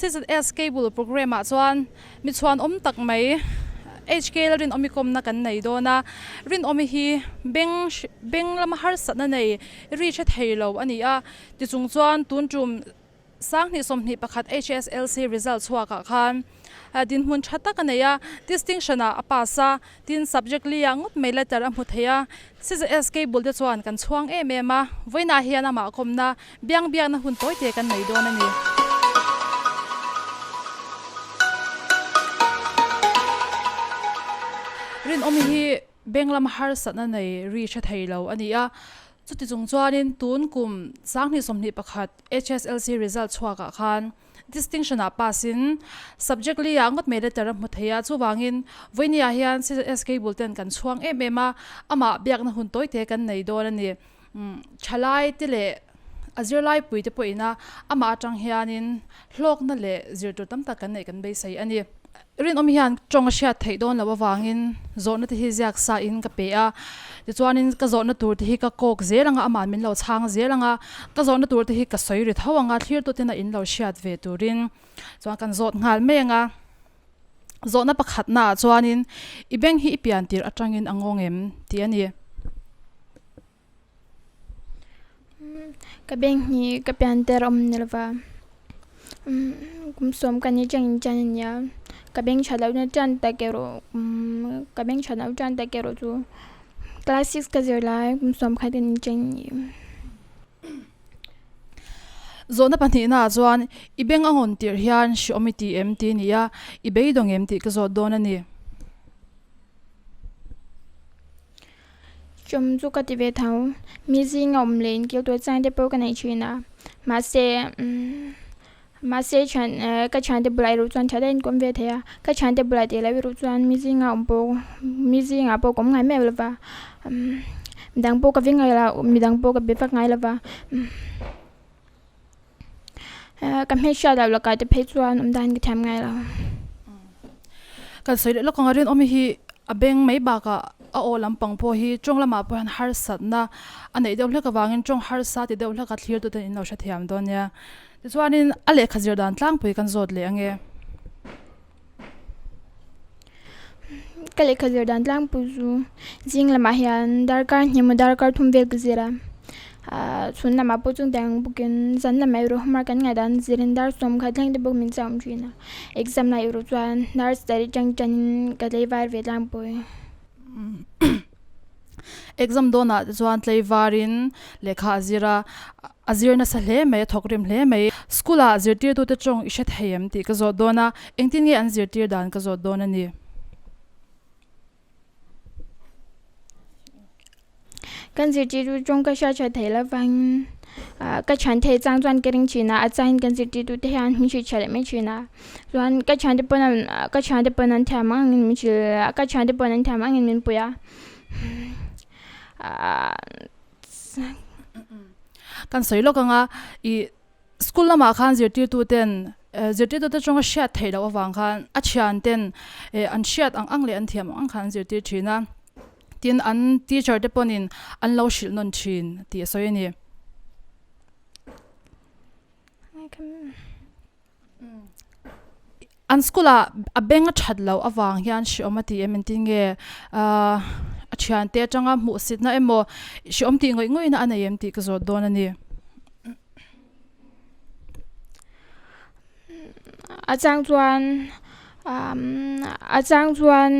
CZS Cable programme ah chuan mi chhuanawm tak mai HK Lalrinawmi kawmna kan nei dawn a, Rinawmi hi beng beng lama harsatna nei ri hre thei lo a ni a, tichung chuan tun tum Sanghnih 21 HSLC result chhuakah khan dinhmun tha tak a nei a, distinction ah a pass a, tin subject li ah ngawt mai letter a hmu thei a, CZS Cable te chuan kan chhuang em em a, vawiinah hian amah kawmna biang biakna hun tawi te kan nei dawn a ni. Rinawmi hi Bank lama harsatna nei ri hre thei lo a ni a, chuti chung chuanin tun kum sanghnih 21 HSLC result chhuakah khan distinction ah pass in subject li ah ngawt mai letter a hmu thei a, chuvangin vawinia hian CSK bul ten kan chhuang em em a, amah biakna hun tawi te kan nei dawn a ni. Thalai te leh a zirlai pui te pawhin a amah atang hianin hlawkna leh zirtur tam tak kan neih kan beisei a ni. Rinawm hian tawng a hriat theih dawn loh avangin zawhna te hi ziak sa in ka pe a, tichuanin ka zawhna tur te hi ka kawk zel anga amah min lo chhang zel anga ka zawhna tur te hi ka sawi ri tho anga thlir tute na in lo hriat ve turin chuan kan zawt nghal mai anga zawhna pakhat na ah chuanin i beng hi i pian tir atangin a ngawng em tih a ni. Ka beng hi ka pian tir awm ni lova kum sawm ka ni chang in chan a nia ka beng tha lohna tan tak erawh ka beng tha loh tan tak erawh chu class six ka zir lai kum sawm khat ka ni chang a ni. Zawhna pahnihna ah chuan i beng a ngawn tirh hian hreawm i ti em tih a ni a, i beidawng em tih ka zawt dawn a ni. Chawm chu ka ti ve tho. Mi zinga awm leh inkil tur chang te pawh ka nei thin a. Mahse, mahse thian ka thiante bulah erawh chuan tha deuhin ka awm ve thei a. Ka thiante bulah tih loh erawh chuan mi zinga awm pawh mi zingah pawh ka awm ngai miah lo va. Midang pawh ka ve ngai lo, midang pawh ka be vak ngai lo va. Ka hmelhriat loh lakah te phei chuan awm dan ka thiam ngai lo. Kan sawi leh lawk ang a, Rinawmi hi a beng mai bakah a aw lampang pawh hi tawng lamah pawh hian harsatna a neih deuh hlek avangin tawng harsa ti deuh hlek a thlir tute in lo hrethiam dawn nia. Tichuanin a lehkha zir dan tlangpui kan zawt leh ange. Ka lehkha zir dan tlangpui chu zing lamah hian darkar hnih emaw darkar thum vel ka zir a ahh chhun lamah pawh chung tiang bawkin zan lamah erawh homework kan ngaih dan zirin dar sawm khat thleng te bawk min chauh thin a exam lai erawh chuan dar sarih tang tanin ka tlaivar ve tlangpui. Exam dawnah te chuan tlaivarin lehkha a zir a, a zir nasa hle mai, a thawk rim hle mai. School ah zirtirtute tawng i hre thei em tih ka zawt dawn a, engtin nge an zirtir dan ka zawt dawn a ni. Kan zirtirtu tawng ka hriat tha thei lovang, ka thian thei chang chuan ka ring thin a, a changin kan zirtirtute hian min hrilh tha leh mai thin a. Chuan ka thiante pawn an ka thiante pawn an thiam angin min hrilh a, ka thiante pawn an thiam angin min pui a. Kan sawi lawk anga i school lamah khan zirtirtu ten zirtirtu te chunga hriat theih loh avang khan a thian ten an hriat ang ang leh an thiam ang ang khan an zirtir thin a, tin an teacher te pawnin an lo hrilh nawn thin tih a sawi a ni. An school ah a beng a that loh avang hian hreawm a ti em engtin nge ahh a thiante atanga hmuhsitna emaw hreawm tih ngawih ngawihna a nei em tih ka zawt dawn a ni. A chang chuan A chang chuan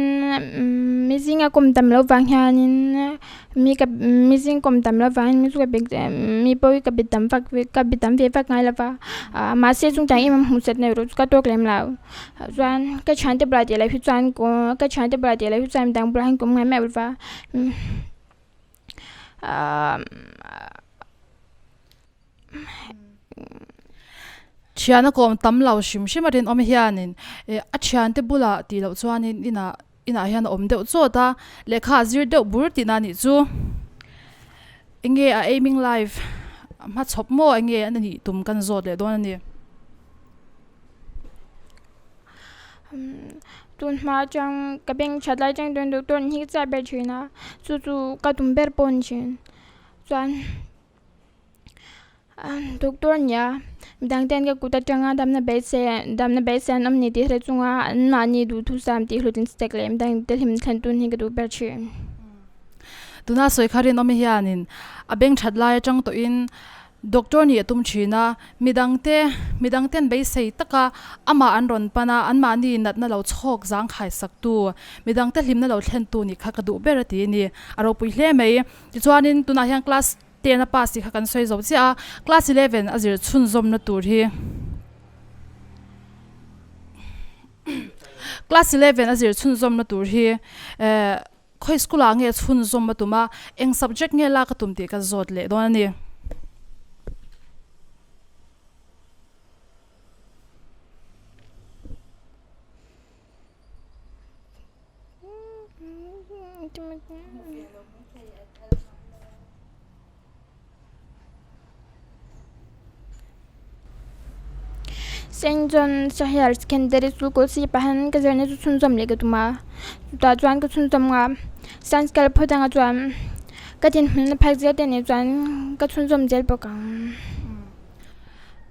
mi zinga kawm tam loh vang hianin mi ka mi zing kawm tam loh vangin mi chu ka be mi pawh hi ka be tam vak ka be tam ve vak ngai lo va mahse chung tang em em hmuh chat na erawh chu ka tawk lem lo chuan ka thiante bulah tih loh hi chuan ka thiante bulah tih loh hi chuan midang bulah hian ka awm ngai miah lo va. Thian a kawm tam lo hrim hrim a rinawm hianin eh a thiante bulah tih loh chuanin inah inah hian a awm deuh chawt a lehkha a zir deuh bur tihna a nih chu enge a aiming life a hmachhawp maw enge a nih tum kan zawt leh dawn a ni. Tun hma atang ka beng that lai atang chuan doctor an hik chiah ber thin a chu chu ka tum ber pawh a ni thin chuan. Doctor nia Midang ten ka kut atanga damna beisei damna beisei an awm ni tih hre chunga anmahni duhthusam tih hlutin sek leh midang te hlim thlen tun hi ka duh ber thin. Tuna sawi kha rinawm hianin a beng that lai atang tawhin Doctor nih a tum thin a, midangte midangten beisei taka amah an rawn pan a, anmahni natna lo chhawk zangkhai saktu, midangte hlimna lo thlentu nih kha ka duh ber a ti a ni. A ropui hle mai. Tichuanin tunah hian class ten a pass tih kha kan sawi zo chiah a, class 11 a zir chhunzawmna tur hi class 11 a zir chhunzawmna tur hi eh Khawi school ah nge chhunzawm a tum a, eng subject nge lak a tum tih ka zawt leh dawn a ni. Saint John's Higher Secondary School Kolasib ah hian ka zirna chu chhunzawm leh ka tum a, chutah chuan ka chhunzawm nga science kal phawt anga chuan ka dinhmun a phak zel te nih chuan ka chhunzawm zel bawk ang.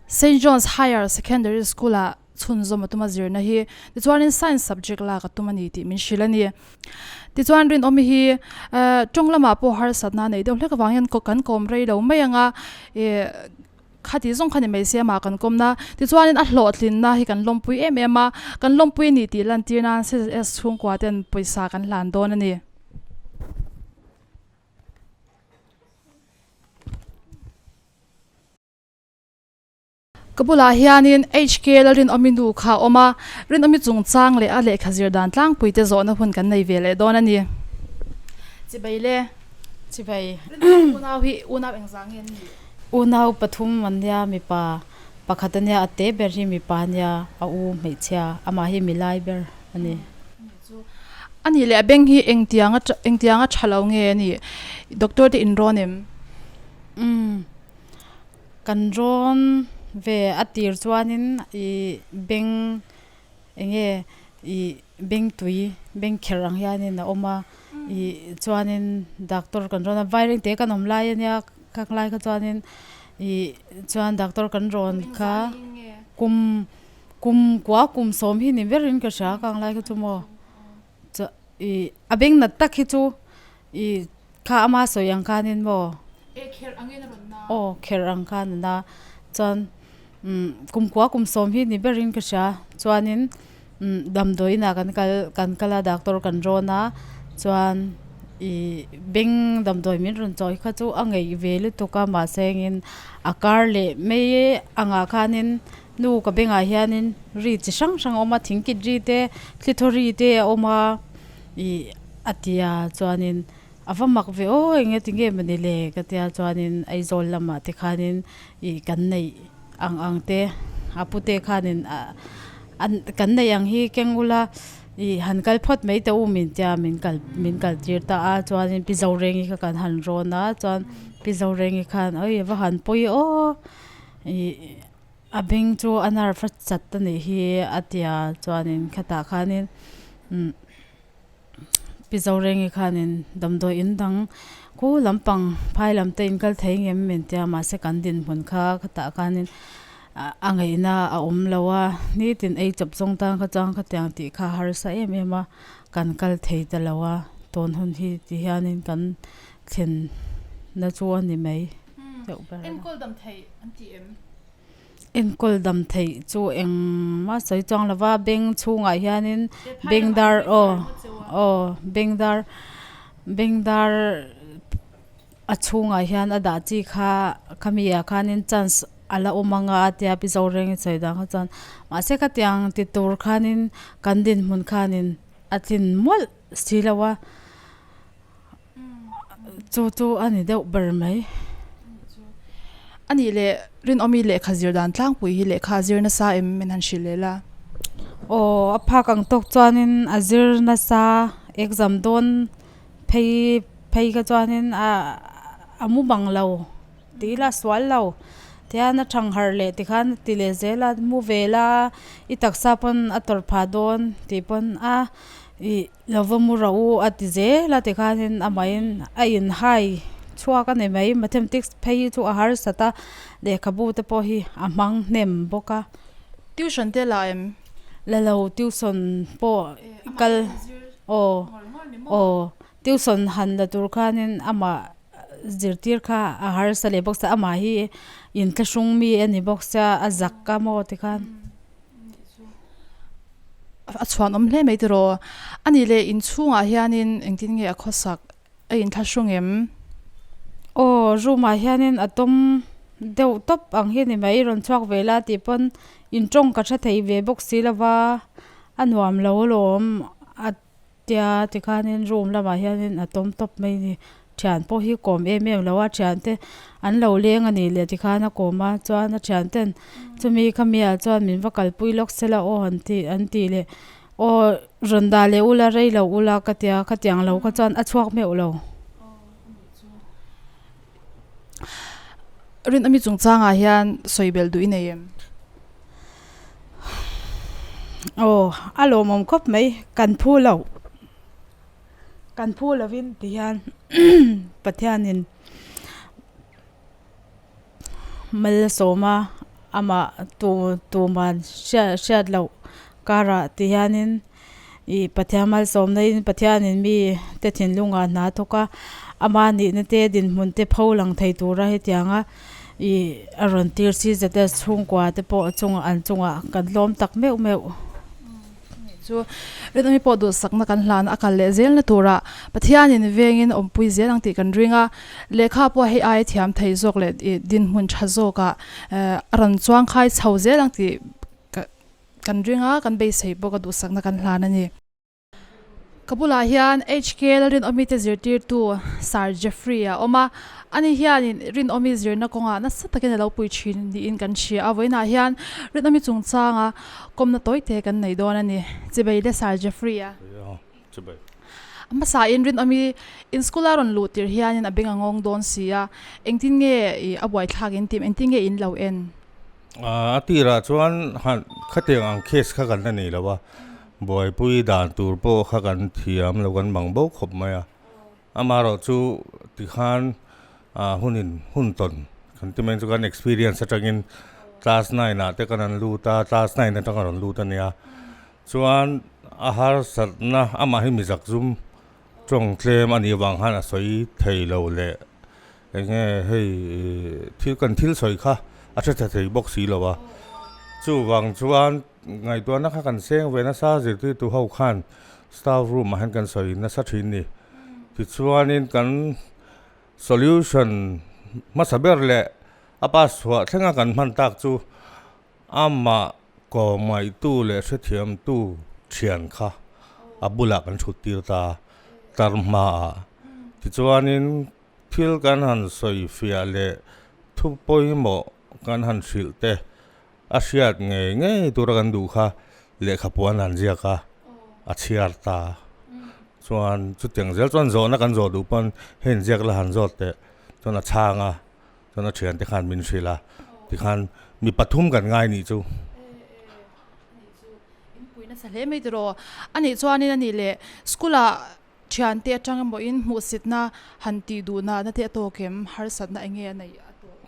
Saint John's Higher Secondary School ah chhunzawm a tum a zirna hi tichuanin science subject lak a tum a ni tih min hrilh a ni. Tichuan Rinawmi hi tawng lamah pawh harsatna a neih deuh hlek avang hian kan kawm rei lo mai ang a, ih khati zawng kha ni mai se amah kan kawmna. Tichuanin a hlawhtlinna hi kan lawmpui em em a, kan lawmpui a ni tih lantir nan CZS chhungkua ten pawisa kan hlan dawn a ni. Ka bulah hianin HK Lalrinawmi nu kha a awm a, Rinawmi chungchang leh a lehkha zir dan tlangpui te zawhna hun kan nei ve leh dawn a ni. Chibai le. Chibai. Rinawmi unau hi unau engzah nge an nih? Unau pathum an nia, mipa pakhat a nia, a te ber hi mipa a nia, a u hmeichhia, amah hi milai ber a ni. A nih leh a beng hi engtianga engtianga tha lo nge a nih? Doctor te inrawn em? Umm. Kan rawn ve a tir chuanin ih beng eng nge ih beng tui beng kherh ang hianin a awm a ih chuanin doctor kan rawn a vaireng te kan awm lai ania khang lai kha chuanin ih chuan doctor kan rawn kha kum kum kua kum sawm hi ni berin ka hria khang lai kha chu maw ih a beng nat tak hi chu ih. Kha ama sawi ang khanin maw? E kherh angin a rawn na. Aw kherh ang khan a na. Chuan umm kumkua kum sawm hi ni berin ka hria. Chuanin umm damdawi inah kan kal kan kal a doctor kan rawn a chuan ih beng damdawi min rawn chawi kha chu a ngeih ve lutuk a mahse engin a kar leh mai angah khanin nu ka bengah hianin ri chi hrang hrang a awm a thingkit ri te thli thaw ri te a awm a. Ih a ti a chuanin a va mak ve aw eng nge tinge mawni le ka tia chuanin Aizawl lamah te khanin ih kan neih ang ang te a pute khanin ah an kan neih ang hi keng ula ih han kal phawt mai teh u min tia min kal min kal tir ta a chuanin pi Zorengi kha kan han rawn a chuan pi Zorengi khan oi a va han pawi aw ih. A beng chu a nerve a chat a nih hi a ti a chuanin khatah khanin umm pi Zorengi khanin damdawi in dang khu lampang phai lam te in kal thei ngem min tia mahse kan dinhmun kha khatah khanin a ngaihna a awm lo a nitin ei chawp zawng tan kha chuan khatiang tih kha a harsa em em a kan kal thei ta lo a tun hun hi ti hianin kan thlen na chu a ni mai. Deuh ber a. Enkawl dam theih an ti em? Enkawl dam theih chu engmah sawi chuang lo va, beng chhungah hianin beng dar aw aw beng dar beng dar a chhungah hian a dah chi kha khami ah khanin chance a la awm ang a a tia pi Zoreng sawi dan kha chuan mahse khatiang ti tur khanin kan dinhmun khanin a tlin mawlh si lo a. Chu chu a ni deuh ber mai. A nih leh Rinawmi lehkha zir dan tlangpui hi lehkha a zir nasa em min han hrilh leh la? Aw a phak ang tawk chuanin a zir nasa exam dawn phei phei kha chuanin a a mu bang lo tih ila a sual lo tihian a thang harh leh tikhan a ti leh zel a mu ve la i taksa pawn a tawrh phah dawn tih pawn a ih. Lo va mu rawh u a ti zel a tikhanin amahin a inhai chhuak a ni mai. Mathematics phei hi chu a harsat a, lehkhabu te pawh hi a hmang hnem bawk a. Tuition te la em? La lo, tuition pawh kal aw aw tuition han la tur khanin amah zirtir kha a harsa leh bawk sia, amah hi inthlahrung mi a ni bawk sia, a zak a maw tikhan. A chhuanawm hle mai tiraw. A nih leh inchhungah hianin engtin nge a khawsak a inthlahrung em? Aw, room ah hianin a tawm deuh tawp ang hi ni mai, rawn chhuak ve la tih pawn intawng ka hre thei ve bawk si lova, a nuam lo alawm a Tia tikhanin room lamah hianin a tawm tawp mai a ni. Thian pawh hi kawm em em lo a, thiante an lo leng a nih leh tikhan a kawm a, chuan a thianten chumi khami ah chuan min va kalpui lawk se la aw han tih an tih leh aw rawn dah leh ula rei lo ula ka tia khatiang lo kha chuan a chhuak meuh lo. Rinawmi chungchangah hian sawi belh duh i nei em? Aw, a lawmawm khawp mai, kan phu lo, kan phu lovin ti hian Pathianin mal a sawm a, amah tu tuman hriat loh karah ti hianin Ih Pathian malsawmna in Pathianin mi te thinlungah hna a thawk a, ama nihna te dinhmun te pho lang thei tura hetianga ih a rawn tir si zet a chhungkua te pawh a chungah an chungah kan tlawm tak meuh meuh. Chu rinawmi pawh duhsakna kan hlan a kal leh zelna turah Pathianin vengin awmpui zel ang tih kan ring a, lehkha pawh hei aia thiam thei zawk leh ih dinhmun tha zawkah a rawn chuangkhai chho zel ang tih ka Kan ring a, kan beisei bawk a duhsakna kan hlan a ni. Ka bulah hian HK Lalrinawmi te zirtirtu Sir Jeffrey a awm a, ani hianin Rinawmi zirna kawngah nasa takin a lo pui thin niin kan hria a, vawiinah hian Rinawmi chungchanga kawmna tawite kan nei dawn a ni. Chibei le Sir Jeffrey a. Chibei. A hmasain Rinawmi in school a rawn luh tirh hianin a beng a ngawng dawn si a, engtin nge a buaithlak in tih, engtin nge in lo en? A tirah chuan han khatiang ang case kha kan la nei lo a, buaipui dan tur pawh kha kan thiam lo kan bang bo khawp mai a. Amaherawh chu tikhan hunin hun tawn kan ti mai chu kan experience atangin class nine ah te kan han lut a, class nine atang a rawn lut a nia. Chuan a harsatna amah hi mizak zum tawng tlem a nih avang khan a sawi thei lo leh Eng nge hei thil kan thil sawi kha a hre tha thei bawk si lo a, chuvang chuan ngaihtuahna kha kan seng ve nasa zirtirtu ho khan staff room ah hian kan sawi nasa thin ni. Tichuanin kan solution hmasa ber leh a pass chhuah thlenga kan hman tak chu amah kawmngaitu leh hrethiamtu thian kha a bulah kan thut tir ta tar hmaah. Tichuanin Thil kan han sawi fiah leh thu pawimawh kan han hrilh te a hriat ngei ngei tura kan duh kha lehkha puan han ziak a, a chhiar ta. Chuan chutiang zel chuan zawhna kan zawh duh pawn hei in ziak la han zawt teh chuan a chhang a, chuan a thiante khan min hrilh a, tikhan mi pathum kan ngai nih chu. Inpui nasa hle mai tiraw? Anih chuanin anih leh school ah Thiante atang emaw in hmuhsitna han tih duhna na te a tawk em? Harsatna eng nge a neih a tawk?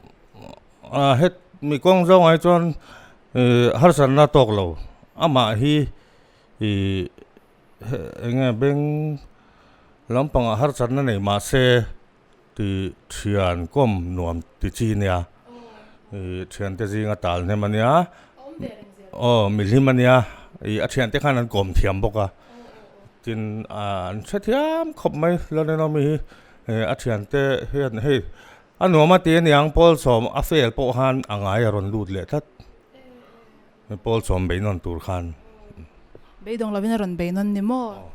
A het mi kawng zawng ai chuan harsatna a tawk lo. Amah hi ih eng nge beng lampangah harsatna nei mahse tih thian kawm nuam ti chi nia. Ih thiante zinga tal hnem a nia. Aw mihlim a nia. Ih a thiante khan an kawm thiam bawk a. Tin an hrethiam khawp mai Lalrinawmi hi a thiante hian hei a nuam a ti aniang pawl sawm a fail pawh khan a ngai a rawn lut leh tlat pawl sawm beihnawn tur khan. Beidawng lovin a rawn beihnawn ni maw? Aw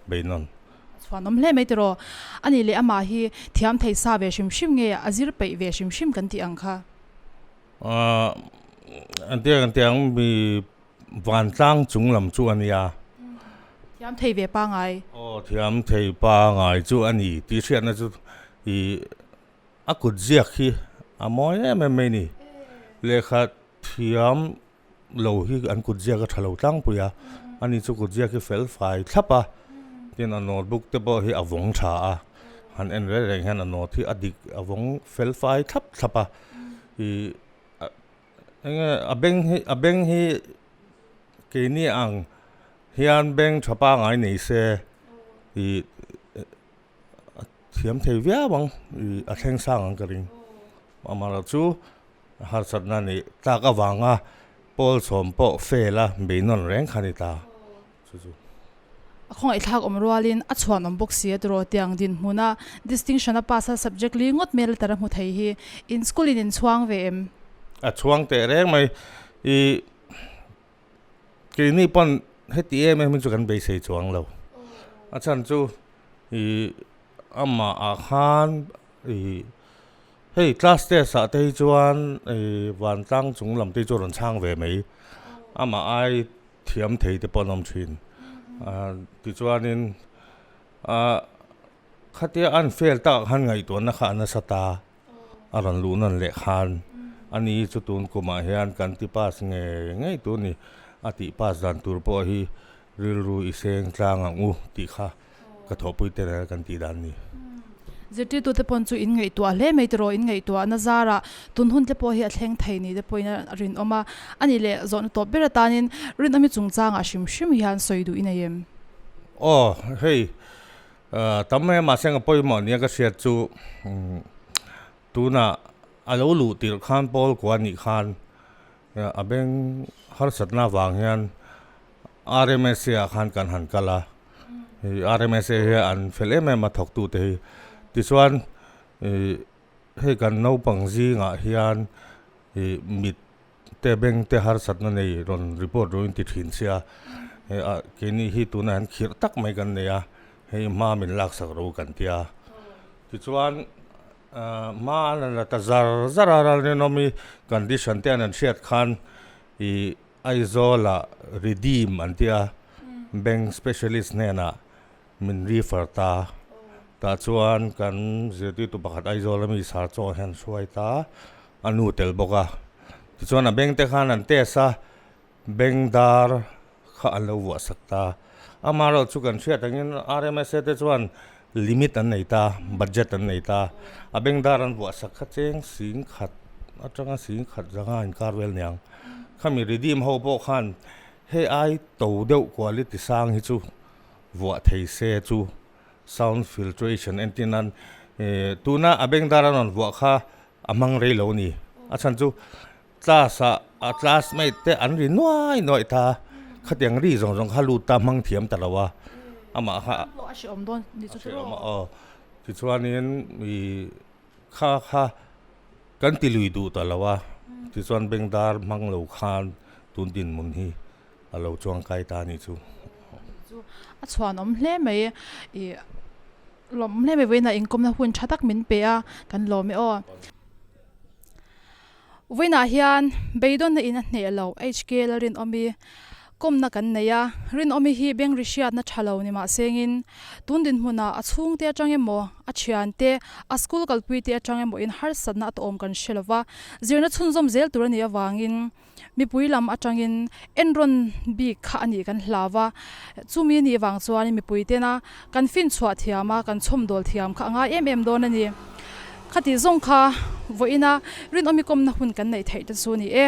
beihnawn. A chhuanawm hle mai tiraw? Ani leh amah hi thiam thei sa ve hrim hrim nge a zir peih ve hrim hrim kan tih ang kha? An tia kan tih ang mi vantlang chung lam chu a nia. Thiam thei ve pangai. Aw thiam thei pangai chu a ni tih hriatna chu ih a kut ziak hi a mawi em em mai a ni. Lehkha thiam lo hi an kut ziak a tha lo tlangpui a, ani chu kut ziak hi fel fai thlap a, tin a notebook te pawh hi a vawng tha a. Han en reng reng hian a note hi a dik a vawng fel fai thlap thlap a. Ih enge a beng hi a beng hi keini ang hian beng tha pangai nei se ih a thiam thei viau ang ih a thleng sang ang ka ring. Amaherawhchu harsatna neih tlak avanga pawl sawm pawh fail a beinawn reng kha a ni ta chu chu. A khawngaihthlak awm rualin a chhuan awm bawk si a tiraw tiang dinhmuna distinction a pass a subject li ngawt hmel tar a hmu thei hi in school in inchhuang ve em? A chhuang teh reng mai i keini pawn heti em em hi chu kan beisei chuang lo a chhan chu i amah ah khan i hei class test ah te hi chuan i vantlang chung lam te hi chu a rawn chhang ve mai amah ai thiam thei te pawh an awm thin tichuanin ah khatia an fail tak khan ngaihtuahna kha a nasa ta a rawn luh nawn leh khan ani chu tun kumah hian kan ti pass ngei ngei tur a ni a tih pass dan tur pawh hi rilru i seng tlang ang u tih kha. Ka thawhpui te rel kan tih dan ni. Zirtirtu te pawn chu in ngaihtuah hle mai tiraw, in ngaihtuah na zarah tun hun te pawh hi a thleng thei ni te pawhin a rinawm a. A nih leh zawhna tawp ber atanin rinawmi chungchangah hrim hrim hian sawi duh i nei em? Aw, hei tam mai a mahse ang a pawimawh nia ka hriat chu tunah a lo luh tirh khan Paul kua nih khan a beng harsatna avang hian RMSA ah khan kan han kal a, ih RMSA hi an fel em em a thawk tute hi. Tichuan ih hei kan naupang zingah hian ih mit te beng te harsatna nei rawn report rawh in ti thin sia, hei ah keini hi tunah hian khirh tak mai kan nei a, hei hma min laksak ro kan tia. Tichuan hma an la ta zar zar a ral rinawmi condition te an han hriat khan ih Aizawlah Redeem an tia bank specialist hnenah min refer ta. Tah chuan kan zirtirtu pakhat Aizawl ami sar chaw hian hruai ta, a nu tel bawk a. Tichuan a bank te khan an test a, bank dar kha an lo vuah sak ta. Amaherawhchu chu kan hriat angin RMSA te chuan limit an nei ta, budget an nei ta. A bank dar an vuah sak kha cheng sing khat atanga sing khat zanga inkar vel niang. Khami redeem ho pawh khan hei ai to deuh quality sang hi chu vuah thei se chu sound filtration entir nan tuna a beng dar a rawn vuah kha a hmang rei lo a ni. A chhan chu class ah a classmate te an ri nuai nuai ta khatiang ri zawng zawng kha lut ta hmang thiam ta lo a amah kha a hreawm dawn ni chu a aw tichuanin ih Kha kha kan ti lui duh ta lo a, tichuan Bengdar hmang lo khan tun dinhmun hi a lo chuang kai ta a nih chu. Chu a chhuanawm hle mai i lawm hle mai vawiinah inkawmna hun tha tak min pe a, kan lawm e aw. Vawiinah hian beidawnna in a hneh lo HK Lalrinawmi kawmna kan nei a, Rinawmi hi beng ri hriatna tha lo ni mah sengin tun dinhmunah a chhungte atang emaw, a thiante, a school kalpuite atang emaw in harsatna a tawm kan hre lova, zirna chhunzawm zel tur a nih avangin mipui lam atangin enrawn bik kha a nih kan hlau va, chumi a nih vang chuan mipui tena kan finchhuah thiam a, kan chhawmdawl thiam kha a ngai em em dawn a ni. Khati zawng kha vawiina rinawmi kawmna hun kan neih theih te chu a ni e.